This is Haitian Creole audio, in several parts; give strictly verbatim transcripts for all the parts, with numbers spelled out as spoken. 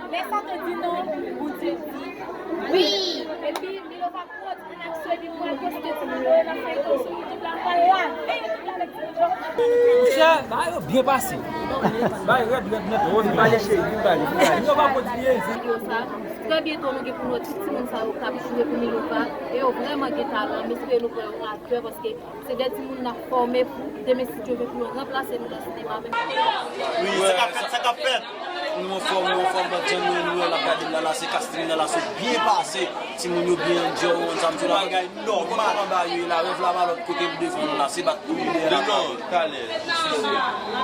Lè Satan di non, Bondye di wi. Epi Milova pran ti moun ak sou epi pral poste ti moun yo nan feyton sou YouTube la, pral lave YouTube la avèk ti moun yo. Monchè, bagay yo byen pase. Bagay rèd, rèd nèt. Vin pale cheri, vin pale, vin pale. Milova kontinye. Yo sa, trè byento nou gen pou nou wè tout ti moun sa yo k ap jwe pou Milova. E yo vrèman gen talan. M espere nou pran yo a kè paske se de timoun n ap fòme pou demen si Dye vle pou yo ranplase nou nan sinema menm. Wi, sa k ap fèt, sa k ap fèt. Nou anfòm, nou anfòm, bann jan nou, nou wè l ap gade m la, la, se casting nan la, se byen pase. Timoun yo byen andjè, ou konn sa m di la. Bagay nòmal. Anba yo ye la, rèv la pa lòt kote pou devan nou la, se bat pou nou dèyè la. Non, talè.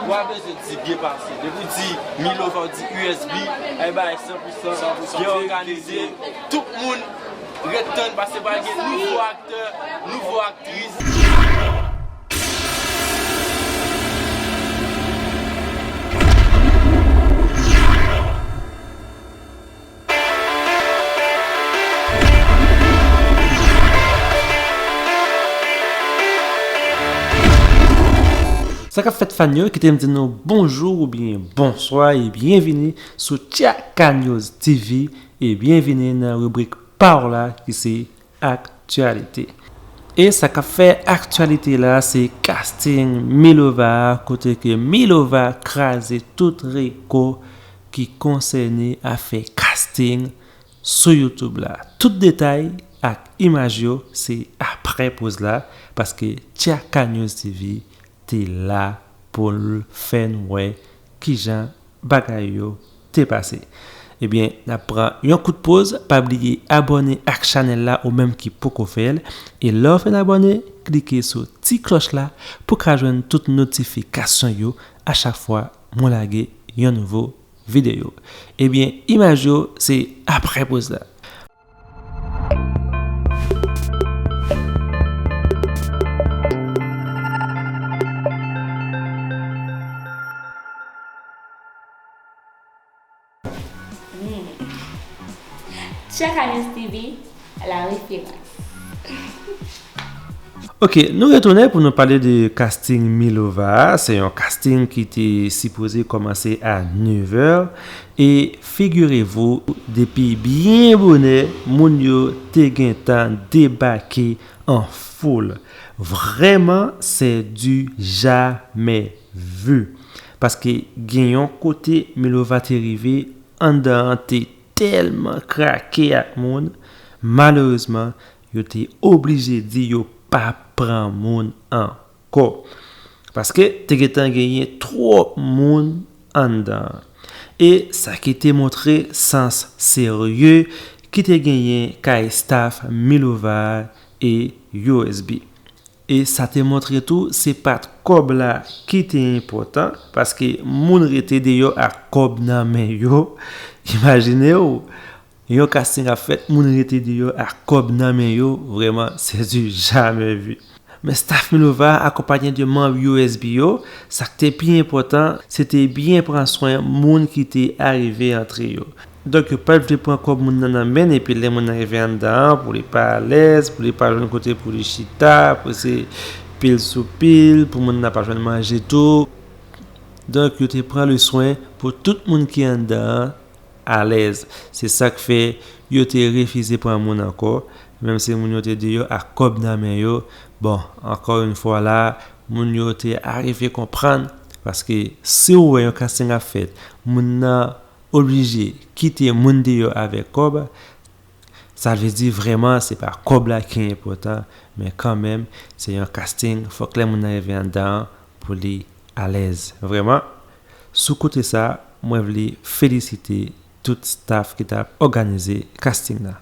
Ou pa bezwen di byen pase. Depi w di Milova, ou di U S B, ay bagay san pou san, san pou san byen òganize. Tout moun ret tann paske pral gen nouvo aktè, nouvo aktris. Sa k ap fèt fan yo, kite m di nou bonjou oubyen bonswa e byenvini sou Tchaka News T V e byenvini nan ribrik pa w la ki se aktyalite. E sa k ap fè aktyalite la se casting Milova a kote ke Milova kraze tout rekò ki konsène afè casting sou YouTube la. Tout detay ak imaj yo se apre poz la paske Tchaka News T V te la pou l fè n wè kijan bagay yo te pase. Ebyen, n ap pran yon kout poz. Pa bliye abòne ak chanèl la ou menm ki poko fè l. E lè w fin abòne, klike sou ti klòch la pou w ka jwenn tout notifikasyon yo a chak fwa mwen lage yon nouvo videyo. Ebyen, imaj yo se apre poz la. Tchaka News T V, la référence. Ok, nou retounen pou nou pale de casting Milova a. Se yon casting ki te sipoze kòmanse a nevè. E figirez-vous, depi byen bonè, moun yo te gentan debake an foul. Vrèman, c'est du jamais vu. Paske gen yon kote Milova te rive, anndan an te tèlman krake ak moun, malerezman, yo te oblije di yo pa pran moun ankò. Paske te gentan genyen twòp moun anndan an. E sa ki te montre sans serye ki te genyen kay staff Milova e U S B. E sa te montre tou, se pa t kòb la ki te enpòtan, paske moun rete deyò ak kòb nan men yo. Imajine w, yon casting ap fèt, moun rete deyò ak kòb nan men yo, vrèman, c'est du jamais vu. Men staff Milova akonpaye de manm U S B yo, sa k te pi enpòtan, se te byen pran swen moun ki te arive antre yo. Donk, yo pa t vle pran kòb moun nan nan men l, epi lè moun nan rive anndan an, pou li pa alèz, pou li pa jwenn kote pou li chita, pou se pil sou pil, pou moun nan pa jwenn manje tou. Donk, yo te pran le swen pou tout moun ki anndan an alèz. Se sa k fè yo te refize pran moun ankò, menm si moun yo te deyò ak kòb nan men yo. Bon, ankò yon fwa la, moun yo te arive konprann, paske si w wè yon casting ap fèt, moun nan oblije kite moun deyò avèk kòb, sa vle di vrèman se pa kòb la ki enpòtan, men kanmenm, se yon casting, fòk lè moun nan rive anndan an pou li alèz. Vrèman, sou kote sa, mwen vle felisite tout staff ki t ap òganize casting nan.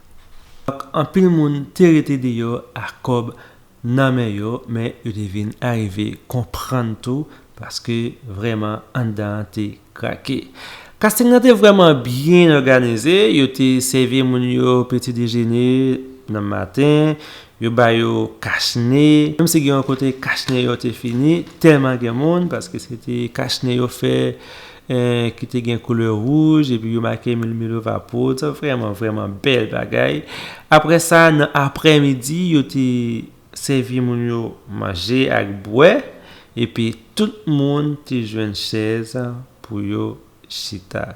Donk, anpil moun te rete deyò ak kòb nan men yo, men yo te vin arive konprann tou, paske vrèman anndan an te krake. Casting nan te vrèman byen òganize, yo te sèvi moun yo peti dejene nan maten, yo ba yo kachne, menm si gen yon kote kachne yo te fini, tèlman gen moun, paske se te kachne yo fè, eh, ki te gen koulè wouj, epi yo make Mil Milova Prod, sa vrèman, vrèman bèl bagay. Apre sa, nan aprèmidi, yo te sèvi moun yo manje ak bwè, epi tout moun te jwenn chèz pou yo chita.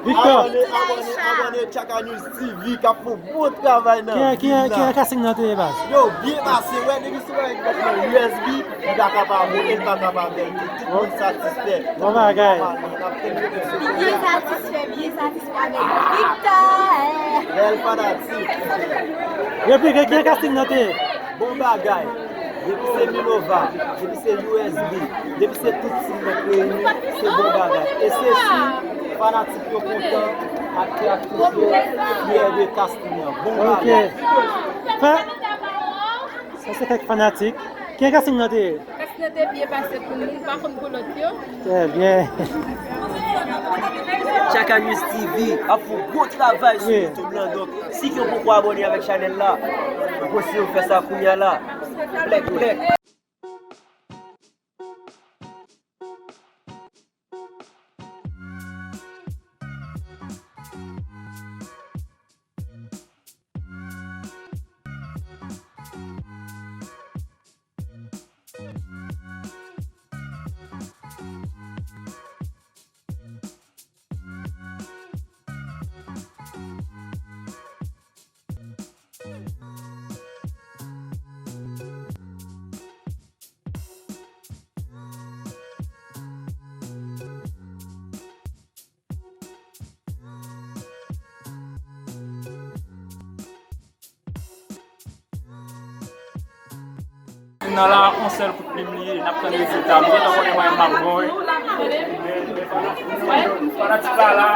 Victor. Abòne, abòne, abòne Tchaka News T V k ap fè yon bon travay nan vil la. Kijan, kijan, kijan casting nan te ye, baz? Yo, byen pase, wè, depi se yon bagay ki pase nan U S B, li pa ka pa bon, e li pa ka pa bèl tou. Tout moun satisfè. Bon bagay. N ap tann yo sou byen satisfè, byen satisfè avèk Victor. Bèl fanatik. Replike, kijan casting nan te ye? Bon bagay. Depi se Minova, depi se U S B, depi se tout team nan k reyini, se bon bagay. E se si fanatik yo kontan, aktè, aktris yo fyè de casting nan. Bon bagay. Ok. Fè, sa se kèk fanatik. Kijan casting nan te ye? Casting nan te byen pase pou nou, nou pa konn pou lòt yo. Trè byen. Tchaka News T V ap fè yon gwo travay sou YouTube lan, donk si ke w poko abòne avèk chanèl la, ou posib fè sa kounya la. Plèk, plèk. Nan la, yon sèl kout plim li ye, n ap tann rezilta. Nou gentan konnen mwen m ap bon, wi. Fanatik la la.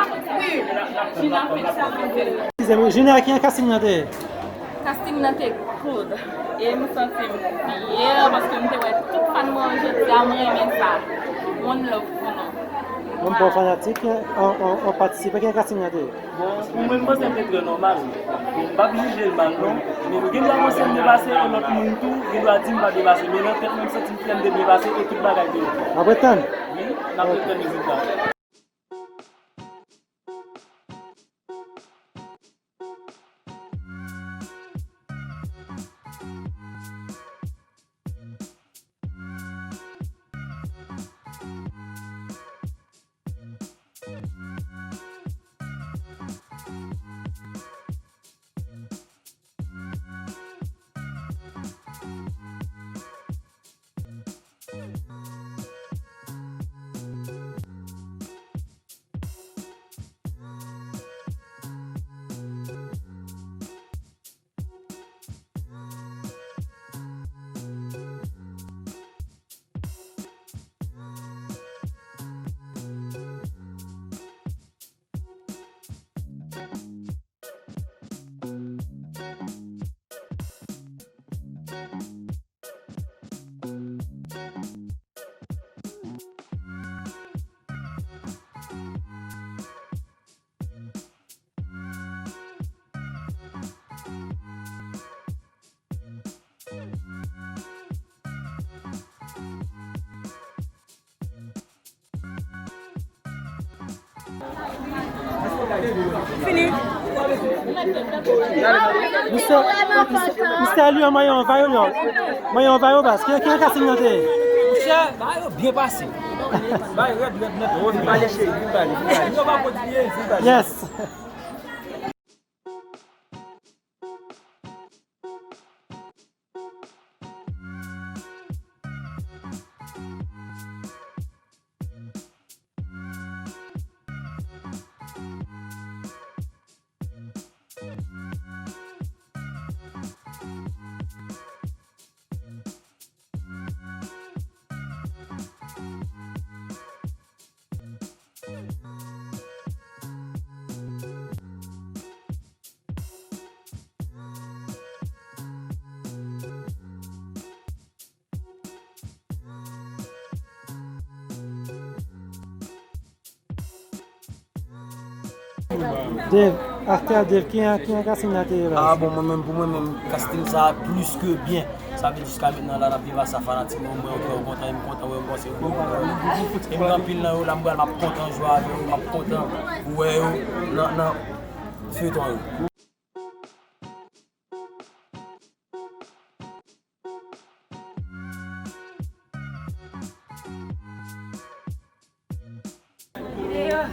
Eskize m, Junior, kijan casting nan te ye? Casting nan te good. E m santi m fyè paske m te wè tout fan mwen an jodi a, mwen renmen sa. One love pou nou. Yon bon fanatik, yon, yon, yon patisipan, kijan casting nan te ye? Bon, pou mwen, m panse l te trè nòmal. Bon, m p ap jije l mal, non. Men gen dwa panse m byen pase, e lòt moun tou, gen dwa di m pa byen pase. Men nan tèt mwen, m santi m fyè, m te byen pase, e tout bagay te ok. N ap ret tann? Wi, n ap ret tann rezilta. Fini. Misye, misye, misye a li an mayo an vayolò. Mayo an vayo bas. Ki, ki, ki siy nan te ye? Monchè, bagay yo byen pase. Bagay rèd, rèd nèt. Vin pale, cheri, vin pale, vin pale. Nou va kontinye, vin pale. Yes. Dave, aktè Dave, ki, ki, ki siy nan te ye, baz? Ah, bon, mwen menm, pou mwen menm, casting sa a plis ke byen. Sa vle di jiska mentnan la, n ap viv a sa, fanatik mwen, mwen, yo kontan, e m kontan wè yo, bon, se bon. E m gen anpil nan yo la, m pral, m ap kontan jwe avè yo, m ap kontan wè yo nan, nan feyton yo. Sa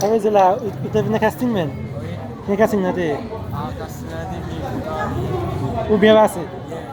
vle di la, ou, ou te vin nan casting, man? Wi. Ki casting nan te ye? Ah, casting nan te byen. Ou byen pase? Yeah.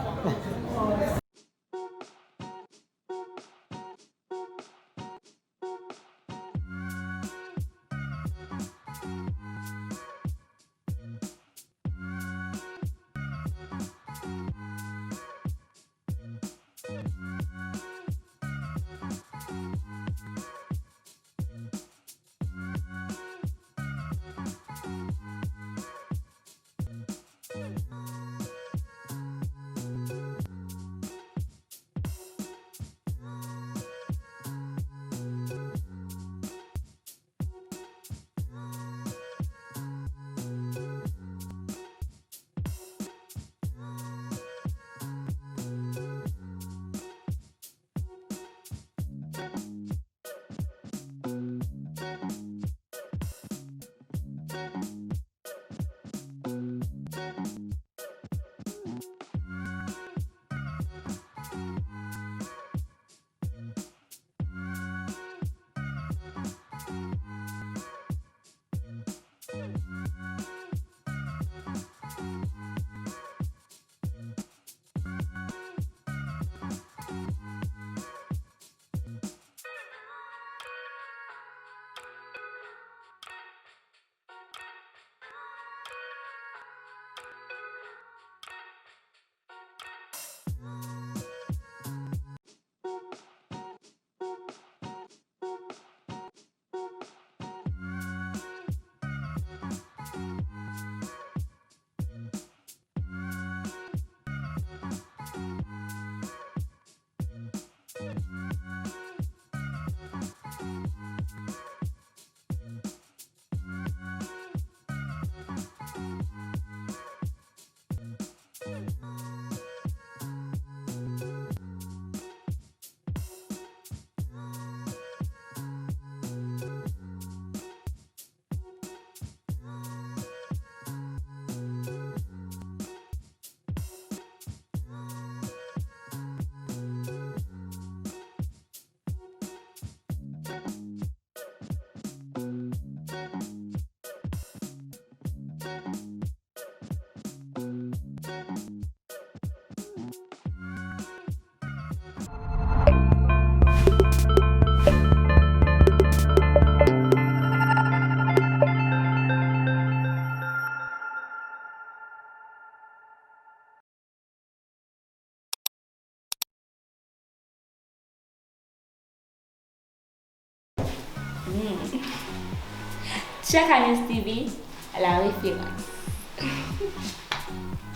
Check Anes T V, la référence.